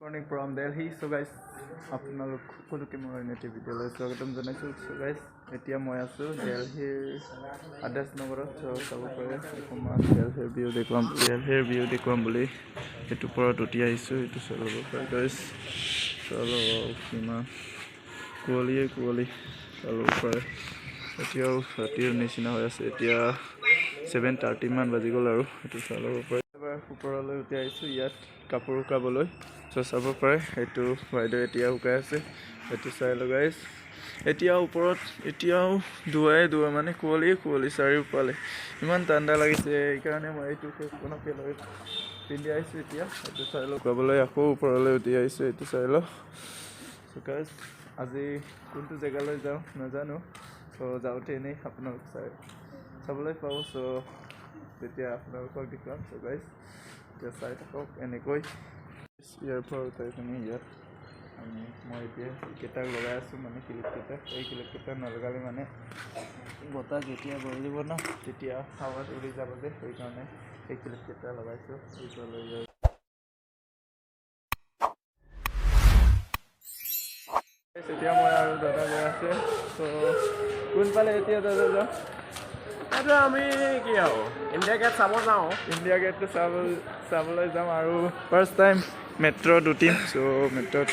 Morning from Delhi. So guys, আপোনালোক সকলোকে মোৰ অন্য এটি ভিডিঅ'লৈ স্বাগতম জনাইছোঁ। চ' গাইজ, এতিয়া মই আছোঁ দেলহিৰ আদৰ্শ নগৰত। চ' চাব পাৰে, অকণমান দেলহিৰ ভিউ দেখুৱাম বুলি এইটোৰ ওপৰত উঠি আহিছোঁ। এইটো চাব পাৰে গাইজ, চাব কিমান কুঁৱলীয়ে কুঁৱলী চাব পাৰে। এতিয়াও ৰাতিৰ নিচিনা হৈ আছে। এতিয়া 7:30মান বাজি গ'ল আৰু এইটো চাই ল'ব পাৰে। এবাৰ ওপৰলৈ উঠি আহিছোঁ ইয়াত কাপোৰ শুকাবলৈ। চ' চাব পাৰে, এইটো বাইদেউ এতিয়া শুকাই আছে। এইটো চাই লওক গাইজ। এতিয়া ওপৰত এতিয়াও ধোঁৱাই ধোঁৱা, মানে কুঁৱলীয়ে কুঁৱলী চাৰিওফালে। ইমান ঠাণ্ডা লাগিছে, সেইকাৰণে মই এইটো কেপখনকে লৈ পিন্ধি আহিছোঁ। এতিয়া এইটো চাই লওক, শুকাবলৈ আকৌ ওপৰলৈ উঠি আহিছোঁ। এইটো চাই লওক। চ' গাইজ, আজি কোনটো জেগালৈ যাওঁ নাজানো। চ' যাওঁতে এনেই আপোনালোক চাবলৈ পাব। চ' তেতিয়া আপোনালোকক দেখুৱাম। চ' গাইজ, এতিয়া চাই থাকক এনেকৈ। ইয়াৰ পৰা উঠাই পিনি ইয়াত মই এতিয়া এইকেইটাক লগাই আছোঁ, মানে ক্লিপকেইটা। এই ক্লিপকেইটা নলগালে মানে বতাহ যেতিয়া বলিব ন, তেতিয়া হাৱাত উৰি যাব যে, সেইকাৰণে এই ক্লিপকেইটা লগাইছোঁ। এইটো লৈ যাওঁ। এতিয়া মই আৰু দাদা গৈ আছে। চ' কোনফালে এতিয়া দাদা যাওঁ? এইটো আমি কি আৰু ইণ্ডিয়া গেট চাব যাওঁ। ইণ্ডিয়া গেটটো চাবলৈ যাম আৰু ফাৰ্ষ্ট টাইম মেট্ৰ'ত উঠিম। চ' মেট্ৰ'ত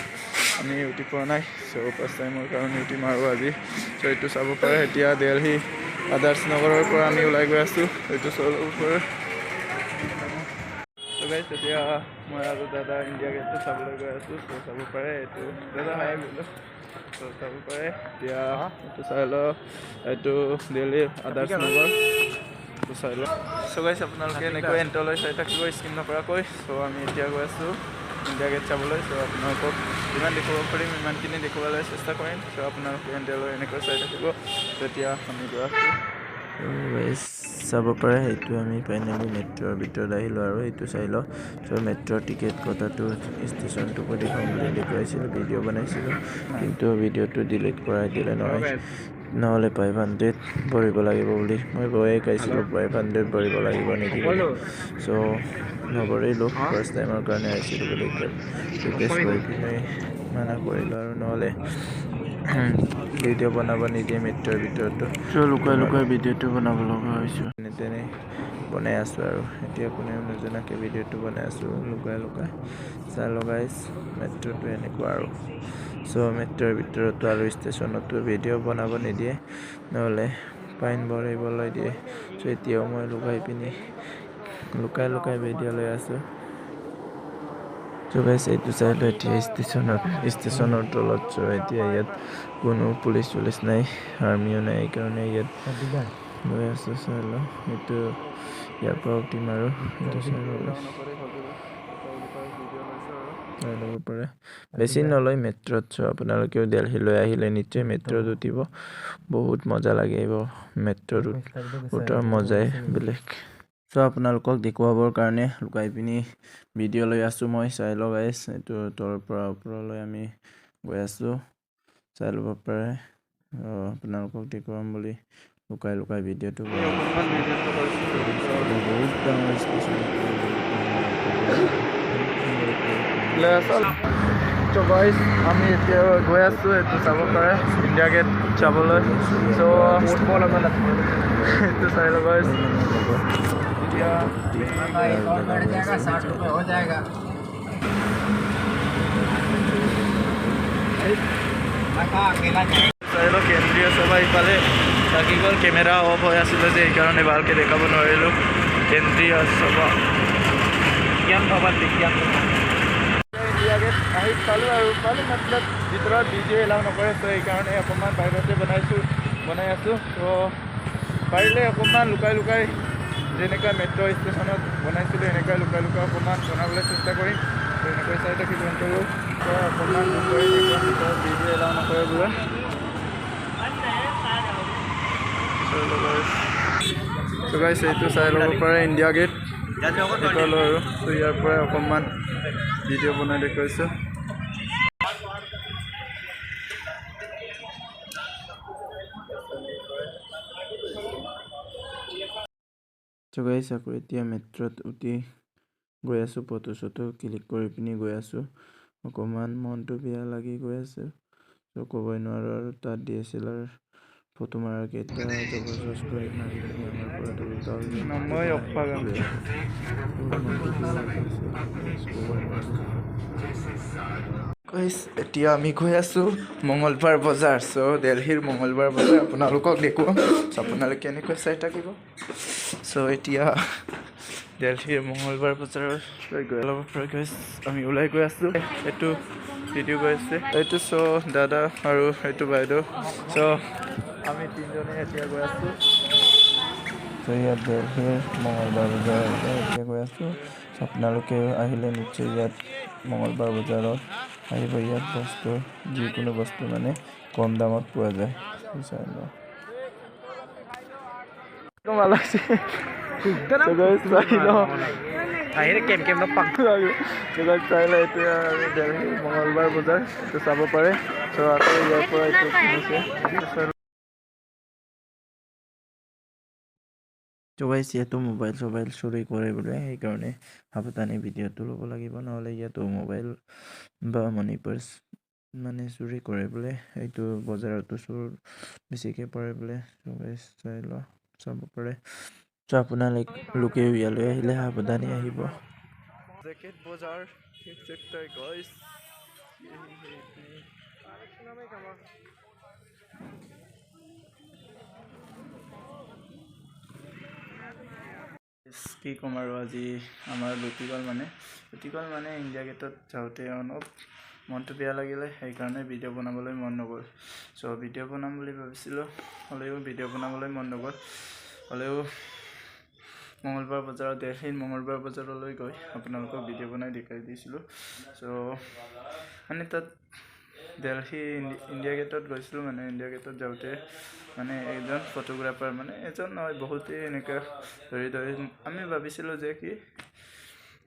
আমি উঠি পোৱা নাই। চ' ফাৰ্ষ্ট টাইমৰ কাৰণে উঠিম আৰু আজি। চ' এইটো চাব পাৰে, এতিয়া দেলহি আদৰ্শ নগৰৰ পৰা আমি ওলাই গৈ আছোঁ। এইটো চাব পাৰে। চ' গাইছ, এতিয়া মই আৰু দাদা ইণ্ডিয়া গেটটো চাবলৈ গৈ আছোঁ। চ' চাব পাৰে, এইটো দাদা হাই বোলো। চ' চাব পাৰে, এতিয়া এইটো চাই লওক, এইটো দিল্লীৰ আদৰ্শ নগৰ। চ' চাই লওক। চ' গাইছ, আপোনালোকে এনেকৈ এণ্টলৈ চাই থাকিব স্কিপ নকৰাকৈ। চ' আমি এতিয়া গৈ আছোঁ ইণ্ডিয়া গেট চাবলৈ। চ' আপোনালোকক যিমান দেখুৱাব পাৰিম ইমানখিনি দেখুৱাবলৈ চেষ্টা কৰিম। চ' আপোনালোকে এণ্টলৈ এনেকৈ চাই থাকিব। তেতিয়া আমি গৈ আছোঁ। গাইজ, চাব পাৰে, সেইটো আমি ফাইনেলি মেট্ৰ'ৰ ভিতৰত আহিলোঁ আৰু এইটো চাই লওঁ। চ' মেট্ৰ'ৰ টিকেট কটাটো ষ্টেচনটোকো দেখুৱাম বুলি দেখুৱাইছিলোঁ, ভিডিঅ' বনাইছিলোঁ, কিন্তু ভিডিঅ'টো ডিলিট কৰাই দিলে নহয়। নহ'লে 500 ভৰিব লাগিব বুলি মই ভয়ে খাইছিলোঁ, 500 ভৰিব লাগিব নেকি বুলি। চ' নভৰিলোঁ, ফাৰ্ষ্ট টাইমৰ কাৰণে আহিছিলোঁ বুলি ৰিকুৱেষ্ট কৰি পিনে মানা কৰিলোঁ আৰু নহ'লে ভিডিঅ' বনাব নিদিয়ে মেট্ৰ'ৰ ভিতৰতো। চ' লুকাই লুকাই ভিডিঅ'টো বনাব লগা হৈছোঁ। যেনে তেনে বনাই আছোঁ আৰু এতিয়া কোনেও নজনাকৈ ভিডিঅ'টো বনাই আছোঁ লুকাই লুকাই। চাই লগাই মেট্ৰ'টো এনেকুৱা আৰু। চ' মেট্ৰ'ৰ ভিতৰতো আৰু ষ্টেচনতো ভিডিঅ' বনাব নিদিয়ে, নহ'লে ফাইন ভৰিবলৈ দিয়ে। চ' এতিয়াও মই লুকাই পিনি লুকাই লুকাই ভিডিঅ' লৈ আছোঁ। চ' গাইছ, এইটো চাই লওঁ, এতিয়া ষ্টেচনৰ তলত। চ' এতিয়া ইয়াত কোনো পুলিচ চুলিচ নাই, আৰ্মিও নাই, সেইকাৰণে ইয়াত গৈ আছোঁ। চাই লওঁ, এইটো ইয়াৰ পৰা উঠিম আৰু এইটো চাই লওঁ, চাই ল'ব পাৰে। বেছি নলয় মেট্ৰ'ত। চ' আপোনালোকেও দেলহিলৈ আহিলে নিশ্চয় মেট্ৰ'ত উঠিব, বহুত মজা লাগিব। মেট্ৰ'ত উঠাৰ মজাই বেলেগ। চ' আপোনালোকক দেখুৱাবৰ কাৰণে লুকাই পিনি ভিডিঅ' লৈ আছোঁ মই। চাই লওক গাইছ, এইটো তলৰ পৰা ওপৰলৈ আমি গৈ আছোঁ, চাই ল'ব পাৰে। আপোনালোকক দেখুৱাম বুলি লুকাই লুকাই ভিডিঅ'টো অকণমান ভিডিঅ'টো কৰিছোঁ। বহুত ডাঙৰ ষ্টেচন। চ' গাইজ, আমি এতিয়া গৈ আছোঁ, এইটো চাব পাৰে, ইণ্ডিয়া গেট চাবলৈ। চ' এইটো চাই লওক গাইজ। এতিয়া 60 रुपये हो जाएगा। मैं कहाँ अकेला जाऊँ? চাই লওক, কেন্দ্ৰীয় সভা ইফালে থাকি গ'ল। কেমেৰা অফ হৈ আছিলে যে, সেইকাৰণে ভালকৈ দেখাব নোৱাৰিলোঁ। কেন্দ্ৰীয় সভা, বিজ্ঞান ভৱন, বিজ্ঞান ভৱন। ইণ্ডিয়া গেট আহি পালোঁ আৰু পালোঁ, মতলব ভিতৰত ভিডিঅ' এলাউ নকৰে। চ' সেইকাৰণে অকণমান বাহিৰতে বনাই আছোঁ। ত' পাৰিলে অকণমান লুকাই লুকাই, যেনেকুৱা মেট্ৰ' ষ্টেচনত বনাইছিলোঁ, এনেকুৱাই লুকাই লুকাই অকণমান বনাবলৈ চেষ্টা কৰিম। ত' এনেকৈ চাই থাকিব। ত' অকণমান জুম কৰি দেখুৱাম, ভিতৰত ভিডিঅ' এলাউ নকৰে বোলে। চ' গাইছ, এইটো চাই ল'ব পাৰে, ইণ্ডিয়া গেট এইফালে আৰু। ত' ইয়াৰ পৰাই অকণমান ভিডিঅ' বনাই দেখুৱাইছোঁ। চ' গাইছ, আকৌ এতিয়া মেট্ৰ'ত উঠি গৈ আছোঁ, ফটো চটো ক্লিক কৰি পিনি গৈ আছোঁ। অকণমান মনটো বেয়া লাগি গৈ আছে, চ' ক'বই নোৱাৰোঁ। আৰু তাত DSLR photo মৰাকেইটা জবৰদস্ত কৰি মাৰি পিনি আমাৰ পৰা 2000 নময় অপ্পাগাম। মনটো বেয়া লাগিছে, ক'বই নোৱাৰোঁ। গাইছ, এতিয়া আমি গৈ আছোঁ মঙলবাৰ বজাৰ। চ' দেলহিৰ মঙলবাৰ বজাৰ আপোনালোকক দেখুৱাম। চ' আপোনালোকে কেনেকৈ চাই থাকিব। চ' এতিয়া দেলহিৰ মঙলবাৰ বজাৰত গৈ অলপ পৰা গাইছ, আমি ওলাই গৈ আছোঁ। এইটো ভিডিঅ' গৈ আছে এইটো। চ' দাদা আৰু এইটো বাইদেউ। চ' আমি তিনিজনে এতিয়া গৈ আছোঁ। চ' ইয়াত দেলহিৰ মঙলবাৰ বজাৰত এতিয়া গৈ আছোঁ। চ' আপোনালোকে আহিলে নিশ্চয় ইয়াত মঙলবাৰ বজাৰত আহিব। ইয়াত বস্তু, যিকোনো বস্তু মানে কম দামত পোৱা যায়। চাই লওক। ভাল লাগিছে। So guys, চাই লওঁ। কেম কেম। So guys, চাই লওঁ। এতিয়া আৰু দেলহি মঙলবাৰ বজাৰ এইটো চাব পাৰে। চ' আকৌ ইয়াৰ পৰা এইটো কিনিছে। ত' গাইছ, ইয়াতো মোবাইল চবাইল চুৰি কৰে বোলে, সেইকাৰণে সাৱধানে ভিডিঅ'টো ল'ব লাগিব। নহ'লে ইয়াতো মোবাইল বা মানি পাৰ্চ মানে চুৰি কৰে বোলে। এইটো বজাৰতো চুৰ বেছিকৈ পৰে বোলে। চ' গাইছ, চাই লওঁ, চাব পাৰে। চ' আপোনালোকেও ইয়ালৈ আহিলে সাৱধানে আহিব। जैकेट बाजार देख सकते हैं गाइस, यही है इतनी। কি ক'ম আৰু, আজি আমাৰ লুটি গ'ল, মানে লুটি গ'ল। মানে ইণ্ডিয়া গেটত যাওঁতে অলপ মনটো বেয়া লাগিলে, সেইকাৰণে ভিডিঅ' বনাবলৈ মন নগ'ল। চ' ভিডিঅ' বনাম বুলি ভাবিছিলোঁ, হ'লেও ভিডিঅ' বনাবলৈ মন নগ'ল। হ'লেও মঙলবাৰ বজাৰত, দেলহিৰ মঙলবাৰ বজাৰলৈ গৈ আপোনালোকক ভিডিঅ' বনাই দেখাই দিছিলোঁ। চ' মানে তাত দেলহি ইণ্ডিয়া গেটত গৈছিলোঁ, মানে ইণ্ডিয়া গেটত যাওঁতে মানে এজন ফটোগ্ৰাফাৰ, মানে এজন নহয়, বহুতেই এনেকুৱা ধৰি ধৰি। আমি ভাবিছিলোঁ যে কি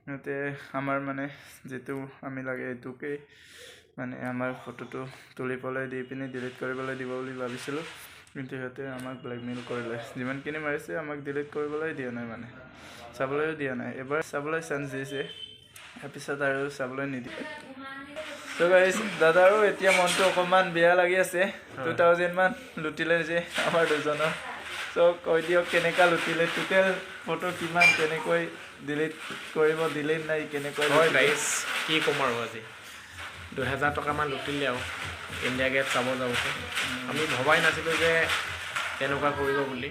সিহঁতে আমাৰ মানে যিটো আমি লাগে সেইটোকেই মানে আমাৰ ফটোটো তুলি পেলাই দি পিনি ডিলিট কৰিবলৈ দিব বুলি ভাবিছিলোঁ, কিন্তু সিহঁতে আমাক ব্লেকমেইল কৰিলে। যিমানখিনি মাৰিছে, আমাক ডিলিট কৰিবলৈ দিয়া নাই, মানে চাবলৈও দিয়া নাই। এবাৰ চাবলৈ চান্স দিছে, তাৰপিছত আৰু চাবলৈ নিদিয়ে। ত' গাইছ, দাদাৰো এতিয়া মনটো অকণমান বেয়া লাগি আছে। 2000 মান লুটিলে যে আমাৰ দুজনৰ। চ' কৈ দিয়ক, কেনেকুৱা লুটিলে? টোটেল ফটো কিমান, কেনেকৈ ডিলিট কৰিব দিলে নাই, কেনেকৈ হয় লুটিলে? গাইছ, কি ক'ম আৰু, আজি 2000 টকামান লুটিলে আৰু ইণ্ডিয়া গেট চাব যাওঁতে। আমি ভবাই নাছিলোঁ যে তেনেকুৱা কৰিব বুলি।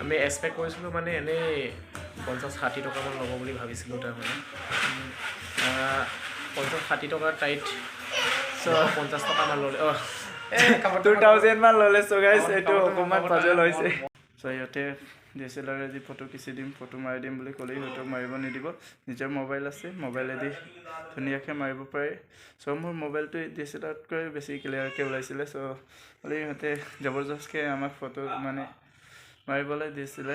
আমি এক্সপেক্ট কৰিছিলোঁ, মানে এনেই 50-60 টকামান ল'ব বুলি ভাবিছিলোঁ। তাৰমানে 50-60 টকাৰ ঠাইত 50 টকামান ল'লে অঁ। 2000 মান ল'লে। চ' গাইছ, এইটো অকণমান পাজল হৈছে। চ' সিহঁতে DSLR দি ফটো খিচি দিম, ফটো মাৰি দিম বুলি ক'লেই সিহঁতক মাৰিব নিদিব। নিজৰ মোবাইল আছে, মোবাইলেদি ধুনীয়াকৈ মাৰিব পাৰে। চ' মোৰ মোবাইলটো DSLRতকৈ বেছি ক্লিয়াৰকৈ ওলাইছিলে। চ' হ'লেও ইহঁতে জবৰদস্তকৈ আমাক ফটো মানে মাৰিবলৈ দিছিলে,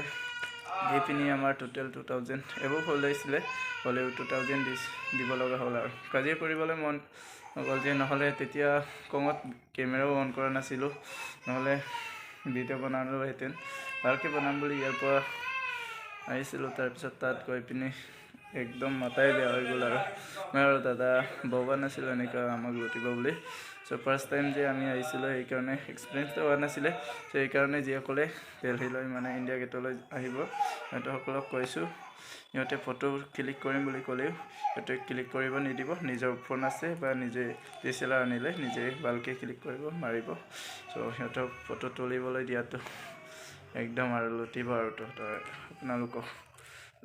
দি পিনি আমাৰ টোটেল 2000 এবভ ওলাইছিলে, হ'লেও 2000 দিব লগা হ'ল। আৰু কাজিয়া কৰিবলৈ মন নগ'ল যে, নহ'লে তেতিয়া খঙত কেমেৰাও অন কৰা নাছিলোঁ, নহ'লে ভিডিঅ' বনালোহেঁতেন। ভালকৈ বনাম বুলি ইয়াৰ পৰা আহিছিলোঁ, তাৰপিছত তাত গৈ পিনি একদম মাথাই বেয়া হৈ গ'ল। আৰু মই আৰু দাদা ভবা নাছিলোঁ এনেকুৱা আমাক লুটিব বুলি। চ' ফাৰ্ষ্ট টাইম যে আমি আহিছিলোঁ, সেইকাৰণে এক্সপিৰিয়েঞ্চটো হোৱা নাছিলে। চ' সেইকাৰণে যিসকলে দেলহিলৈ, মানে ইণ্ডিয়া গেটলৈ আহিব, সিহঁতসকলক কৈছোঁ, সিহঁতে ফটো ক্লিক কৰিম বুলি ক'লেও সিহঁতে ক্লিক কৰিব নিদিব। নিজৰ ফোন আছে বা নিজে DSLR আনিলে নিজে ভালকৈ ক্লিক কৰিব, মাৰিব। চ' সিহঁতক ফটো তুলিবলৈ দিয়াটো একদম আৰু লুটিব আৰু তহঁতৰ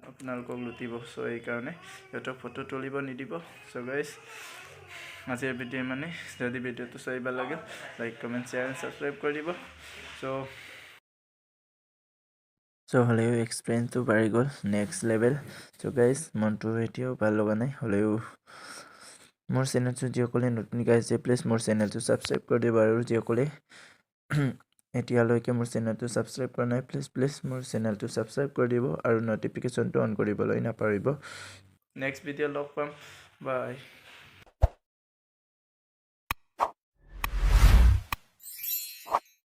আপোনালোকক লুটিব। চ' সেইকাৰণে সিহঁতক ফটো তুলিব নিদিব। চ' গাইজ, আজিৰ ভিডিঅ' ইমানেই। যদি ভিডিঅ'টো চাই ভাল লাগিল, like, comment, share and subscribe কৰি দিব। চ' চ' হ'লেও এক্সপিৰিয়েঞ্চটো বাঢ়ি গ'ল, নেক্সট লেভেল। চ' গাইজ, মনটো এতিয়াও ভাল লগা নাই। হ'লেও মোৰ চেনেলটো যিসকলে নতুনকৈ আহিছে, প্লিজ মোৰ চেনেলটো ছাবস্ক্ৰাইব কৰি দিব। আৰু যিসকলে এতিয়ালৈকে মোৰ চেনেলটো ছাবস্ক্ৰাইব কৰা নাই, প্লিজ প্লিজ মোৰ চেনেলটো ছাবস্ক্ৰাইব কৰি দিব আৰু ন'টিফিকেশ্যনটো অন কৰিবলৈ নাপাহৰিব। নেক্সট ভিডিঅ' লগ পাম, বাই।